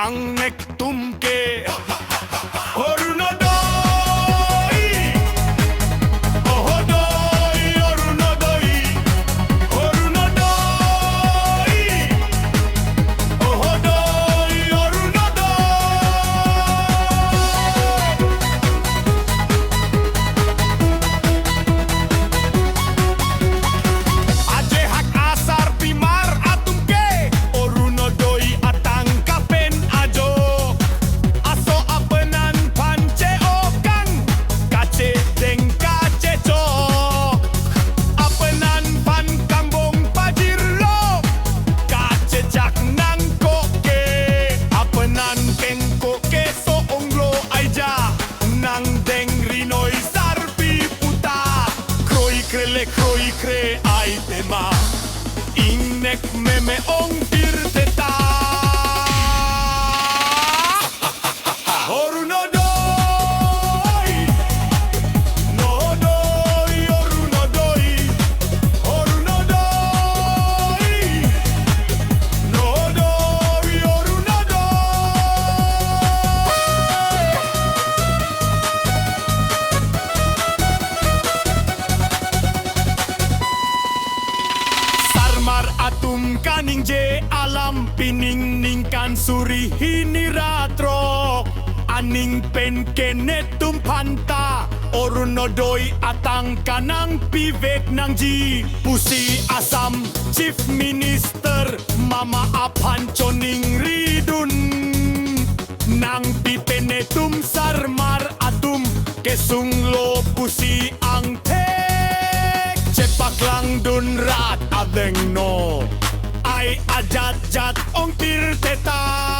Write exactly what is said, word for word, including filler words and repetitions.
Angnek tum ke Orunodoi. Ohodoi Orunodoi. Orunodoi. Ohodoi Orunodoi. Ajehak asarpimar atum ke Orunodoi atangka pen ajo. Aso apenan phan che-okang, kachedeng kachechok. Apenan phan kambong pajirlo, kachechak nangkok ke. Apenan kengkok ke so onglo aija, nangdeng rinoi sarpi puta. Kroikre le kroikre ai tema, ingnek meme ongtir teta. Orunodoi, nodoi, Orunodoi, Orunodoi, nodoi, Orunodoi. Sarmar atum kaningje alam, pining ningkan suri hini ra throk aning pen ke netum phanta Orunodoi atangka nangpivek nangji pusi Assam Chief Minister mama aphan choningridun. Nangpipe netum sarmar atum kesunglo pusi angthek chepaklangdun rat adengno ai ajat jat ongtir teta.